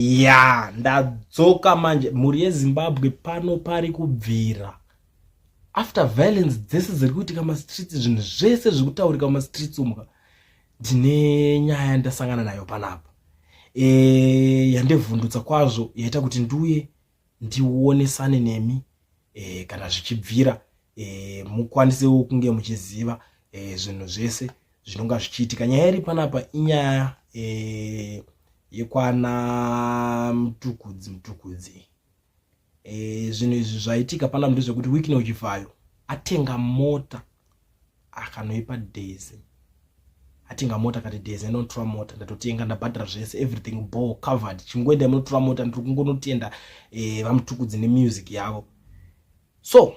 Ya, ndadzoka manje, mhuri yeZimbabwe. Pano pari kubvira after violence dzese dziri kuitika mastreets, zvinhu zvese zviri kutaurika mumastreets umu. Ndine nyaya yandasangana nayo panapa yandivhundutsa kwazvo, yaita kuti ndiuye ndionesane nemi kana zvichibvira mukwanisewo kunge muchiziva zvinhu zvese zvinonga zvichiitika. Nyaya iri panapa inyaya yekwana Mutukudzi. Mutukudzi, zvinhu izvi zvaitika panapa ndezvekuti Wicknell Chivayo atenga mota, akanoipa Daisy. Atenga mota, akati, "Daisy, inotora mota, ndatotenga, ndabhadhara zvese, everything ball covered, chingoenda munotora mota, ndiri kungonotenda vaMutukudzi nemusic yavo." So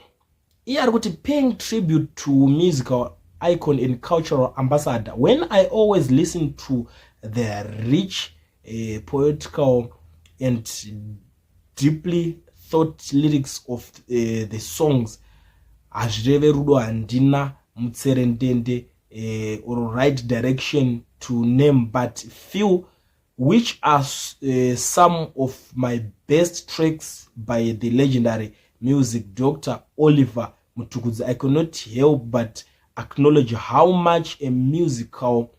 iye ari kuti, "Paying tribute to musical icon and cultural ambassador, when I always listen to the rich poetical and deeply thought lyrics of the songs Hazvireve Rudo, Handina Mutserendende or Right Direction, to name but few, which are some of my best tracks by the legendary music Dr Oliver Mutukudzi, I cannot help but acknowledge how much a musical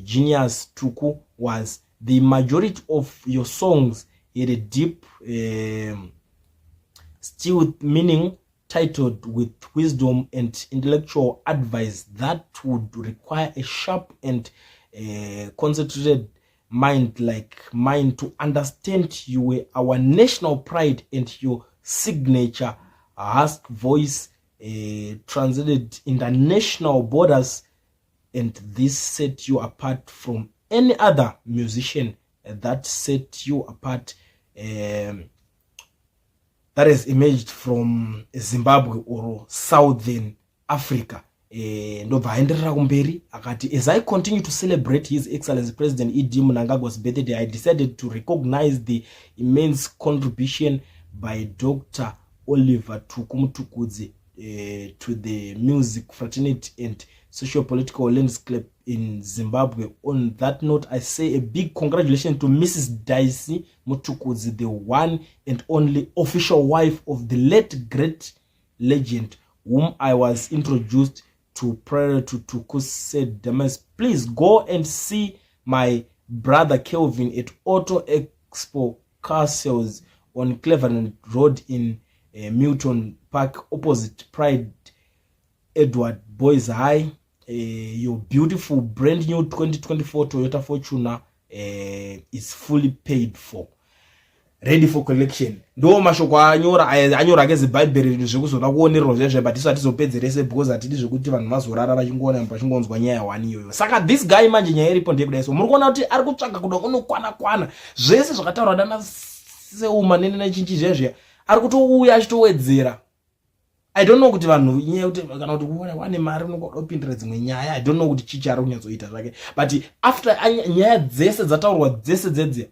genius Tuku was. The majority of your songs had a deep still meaning, titled with wisdom and intellectual advice that would require a sharp and concentrated mind like mine to understand. You were our national pride, and your signature husky voice transcended international borders, and this set you apart from any other musician that set you apart that has emerged from Zimbabwe or Southern Africa." Ndobva aenderera kumberi akati, "As I continue to celebrate His Excellency President ED Mnangagwa's birthday, I decided to recognize the immense contribution by Dr Oliver Tuku Mutukudzi to the music fraternity and socio-political landscape in Zimbabwe. On that note, I say a big congratulations to Mrs Daisy Mutukudzi, the one and only official wife of the late great legend, whom I was introduced to prior to Tuku's sad demise. Please go and see my brother Kelvin at Auto Expo Car Sales on Cleveland Road in Milton Park, opposite Pride Edward Boys High. Your beautiful brand new 2024 Toyota Fortuner is fully paid for, ready for collection." Ndo mashoko anyora, anyora ake zibhaibheri zvekuzoda kuonererwa zvezve, but isu hatizopedzerese because hatidi zvekuti vanhu vazorara vachingoona, vachingonzwa nyaya one iyoyo. Saka this guy manje, nyaya iripo ndeyekudai. So muri kuona kuti ari kutsvaga kuda kunokwana kwana zvese zvakataurwa nana Seuma nene nechinchi zvezviya, ari kutouya achitowedzera. I don't know kuti vanhu, inyaya yekuti kana kuti kuona wane mari unongoda kupindira dzimwe nyaya, I don't know kuti chichi ari kunyatsoita zvake, but after nyaya dzese dzataurwa dzese dzedziya,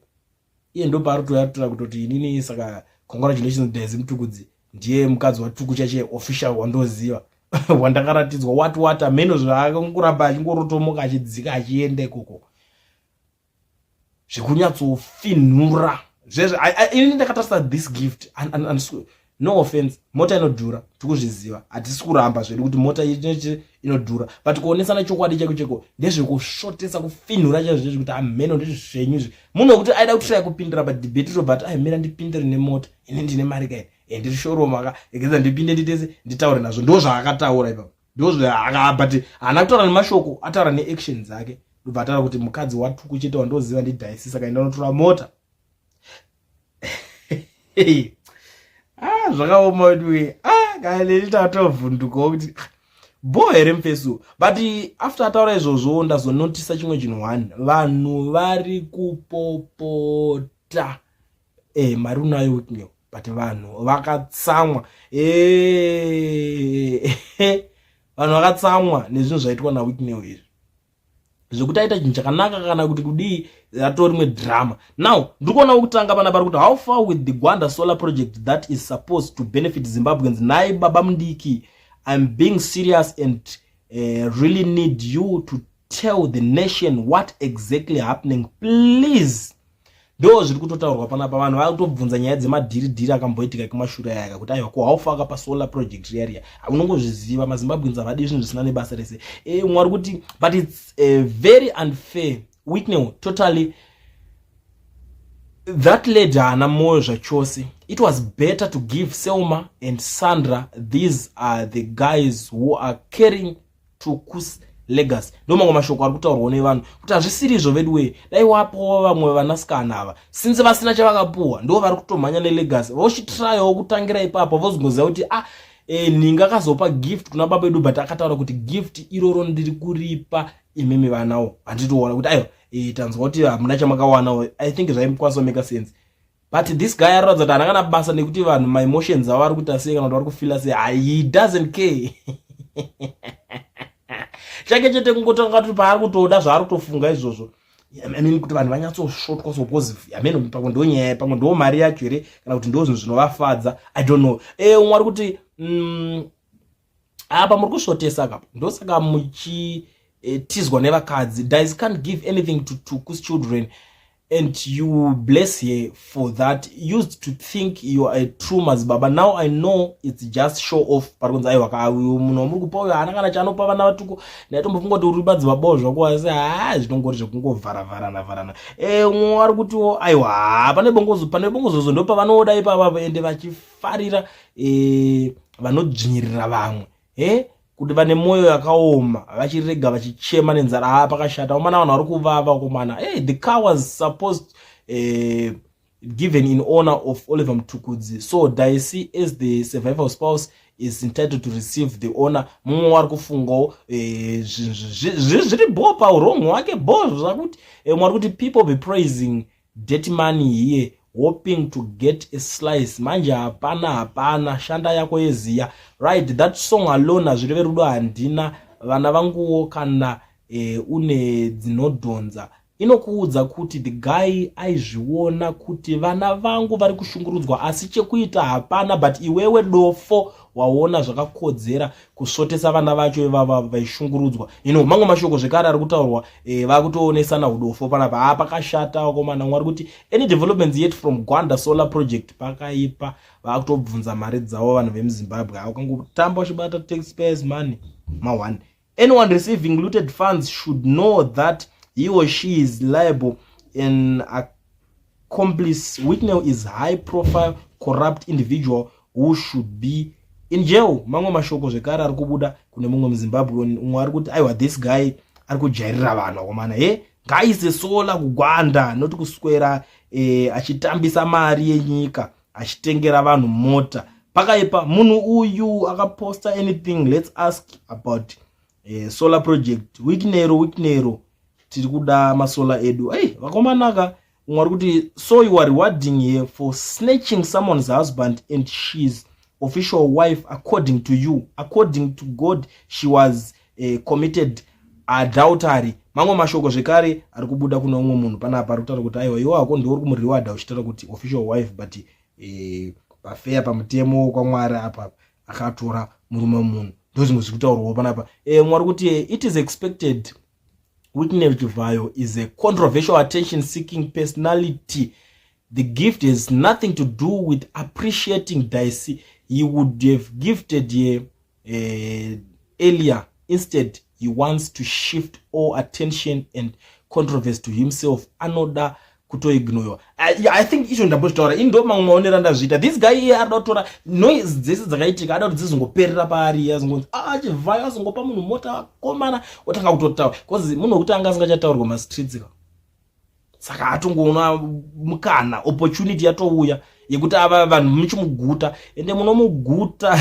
iye ndo paari kutoyatora kutoti inini, saka congratulations Daisy Mutukudzi, ndiye mukadzi waTuku chache official wandoziva, wandakaratidzwa, what ameno zvaakangoramba achingorotomoka, achidzika, achienda ikoko zvekunyatsofinhura zvezve. Inini ndakatarisa this gift and no offense, mota inodhura, tikuzviziva, hatisi kuramba zvedu kuti mota inodhura, but kuonesana chokwadi cheko cheko ndezvekusvotesa, kufinhura chaizvo chezvo kuti amheno ndezvenyu izvi. Munhu wekuti aida kutraya kupindira padebate ro, but aimira ndipindire nemota, ini ndine mari kai, ndiri shoroma ka, egeza ndipinde, nditese, nditaure nazvo. Ndo zvaakataura ipapo, ndo but haana kutaura nemashoko, ataura neaction dzake. Ndobva ataura kuti mukadzi waTuku chete wandoziva ndiDaisy, saka enda unotora mota. Ah, zvakaoma weduwe. Ah, kana tatovhundukawo kuti bo here mufesu. But after ataura izvozvo, ndazonotisa chimwe chinhu one: vanhu vari kupopota. Mari unayo Wicknell, but vanhu vakatsamwa. Vanhu vakatsamwa nezvinhu zvaitwa naWicknell izvi, zvekuti aita chinhu chakanaka kana kuti kudii, ratori rimwe drama. Now ndiri kuona kutanga pana pari kuti, "How far with the Gwanda solar project that is supposed to benefit Zimbabweans? Nai baba mudiki, I'm being serious and really need you to tell the nation what exactly happening, please." Ndo zviri kutotaurwa panapa. Vanhu vari kutobvunza nyaya dzemadhiridhiri akamboitika kumashure ayaka, kuti aiwa, kuhaufaka pasolar project riya riya. Unongozviziva, maZimbabweans havadi zvinhu zvisina nebasa rese. Mwari kuti, but it's very unfair. Wicknell totally, that lady haana mwoyo zvachose. It was better to give Selma and Sandra. These are the guys who are carrying Tukus legacy. Ndo mamwe mashoko ari kutaurwawo nevanhu kuti hazvisiri izvo vedu wee. Dai wapawo vamwe vanasikana ava, since vasina chavakapuhwa, ndo vari kutomhanya nelegacy. Vochitrayawo kutangira ipapo, vozongoziva kuti ah, nhinga akazopa gift kuna baba edu, but akataura kuti gift iroro ndiri kuripa imimi vanawo. Handitoona kuti aiwa, tanzwa kuti hamuna chamakawanawo. I think zvaikwanisa kumake sense, but this guy aratidza kuti haana kana basa nekuti vanhu maemotions avo vari kuita sei kana kuti vari kufeela sei. He doesn't care. Chake chete kungotanga kuti paari kutoda zvaari kutofunga izvozvo. I mean, kuti vanhu vanyatsosvotwa so, because I mean, pamwe ndo nyaya, pamwe ndo mari yacho here, kana kuti ndo zvinhu zvinovafadza, I don't know. Umwe ari kuti apa muri kusvotesa kapa, ndosaka muchitizwa nevakadzi. Daisy can't give anything to Tuku's children and you bless her for that. Used to think you are a true madzibaba, now I know it's just show off. Pari kunzi aiwa, munhu wamuri kupa uyo haana kana chaanopa vana vaTuku. Ndaitombofunga kuti uri madzibabawo zvako, asi ha, zvinongori zvekungovharavharana vharana. Umwe ari kutiwo aiwa, pane bongozo, pane bongozozo ndo pavanoda ipapa, ende vachifarira vanodzvinyirira vamwe kuti vane mwoyo yakaoma, vachirega vachichema nenzara. Ha, pakashata omana, vanhu vari kuvava komana. Hey, the car was supposed given in honor of Oliver Mtukudzi, so Daisy as the survival spouse is entitled to receive the honor. Mumwe wari kufungawo zviri bo paurong hwake bo zvakuti mwari kuti people be praising dirty money here, hoping to get a slice. Manje hapana, hapana, shanda yako yeziya. Right, that song alone hazvireve rudo. Handina vana vanguwo kana une dzinodhonza inokuudza kuti the guy aizviona kuti vana vangu vari kushungurudzwa, asi chekuita hapana. But iwewe dofo waona zvakakodzera kusvotesa vana vacho ivava vaishungurudzwa. Mamwe mashoko zvekare ari kutaurwa, vakutoonesana udofo panapa. Ha, pakashata vakomana. Mwari kuti any developments yet from Gwanda solar project? Pakaipa, vakutobvunza mari dzavo vanhu vemuZimbabwe. Ukangotamba uchibata taxpayers money, ma1. Anyone receiving looted funds should know that he or she is liable and accomplice. Wicknell is high profile corrupt individual who should be in jail. Mamwe mashoko zvekare ari kubuda kune mumwe muZimbabwe. Umwe ari kuti aiwa, this guy ari kujairira vanhu vakomana. He, ngaaise solar kuGwanda, noti kuswera achitambisa mari yenyika achitengera vanhu mota. Pakaipa. Munhu uyu akaposta anything, let's ask about solar project. Wicknell, Wicknell, tiri kuda masolar edu. Ei vakomanaka, umwe ari kuti so you are rewarding her for snatching someone's husband and she's official wife according to you. According to God she was committed adultery. Mamwe mashoko zvekare ari kubuda kune umwe munhu panapa ari kutaura kuti aiwa, iwo hako ndiwe uri kumurewardha uchitaura kuti official wife, but pafeya, pamutemo kwaMwari apa akatora murume wemunhu. Ndo zvimwe zviri kutaurwawo panapa. Mwari kuti it is expected. Wicknell Chivayo is a controversial, attention seeking personality. The gift has nothing to do with appreciating Daisy. He would have gifted her earlier. Instead he wants to shift all attention and controversy to himself. Anoda kutoignorewa. I think izvo ndambozvitaura ini, ndo mamwe maonero andazviita. This guy iye arida kutora noise dzese dzakaitika, ada kuti dzizongoperera paari, azongonzi ah, Chivhayo azongopa munhu mota, vakomana otanga kutotaura, because munhu wekuti anga asingachataurwa mastreets ka. Saka atongoona mukana, opportunity yatouya yekuti ava vanhu muchimuguta, ende munomuguta.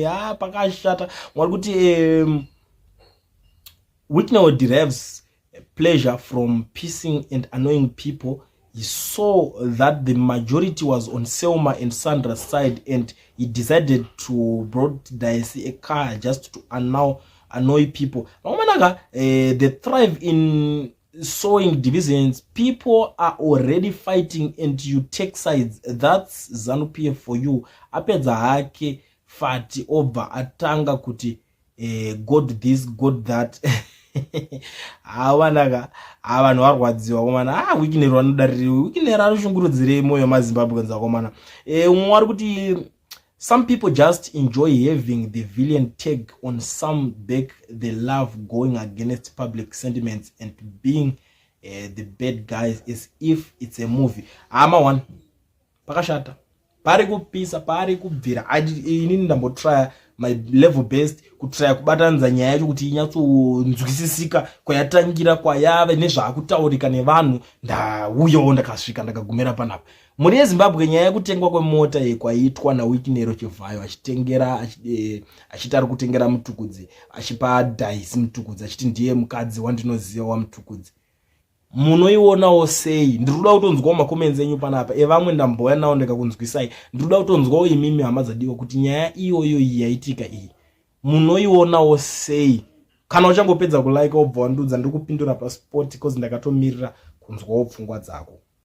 Ha, pakashata. Mwari kuti Wicknell derives pleasure from pissing and annoying people. He saw that the majority was on Selma and Sandra's side and he decided to brought Daisy a car just to annoy people. Vakomanaka, they thrive in sowing divisions. People are already fighting and you take sides. That's ZANU PF for you. Apedza hake fati, obva atanga kuti God this, God that. Havanaka ha, vanhu varwadziwa komana. Ah, Wicknell vanodarire, Wicknell anoshungurudzirei mwoyo maZimbabweans akomana? Umwe wari kuti, "Some people just enjoy having the villain tag on some back. They love going against public sentiments and being the bad guys as if it's a movie." Hama one, pakashata, pari kupisa, pari kubvira. Inini ndambotrya my level best kutrya kubatanidza nyaya yacho kuti inyatsonzwisisika, kwayatangira, kwayave, nezvaakutaurika nevanhu. Ndauyawo, ndakasvika, ndakagumira panapa. Mhuri yeZimbabwe, nyaya yekutengwa kwemota yekwaitwa naWicknell Chivayo, achitengera, achiti ari kutengera Mutukudzi, achipa Daisy Mutukudzi, achiti ndiye mukadzi wandinoziva waMutukudzi, munoionawo sei? Ndiri kuda kutonzwawo macomments enyu panapa evamwe. Ndamboya nawo, ndikakunzwisai. Ndiri kuda kutonzwawo imimi, hama dzadiwa, kuti nyaya iyoyo iyi yaitika iyi munoionawo sei? Kana uchangopedza kulike, wobva wandudza, ndiri kupindura paspot, cause ndakatomirira kunzwawo pfungwa dzako.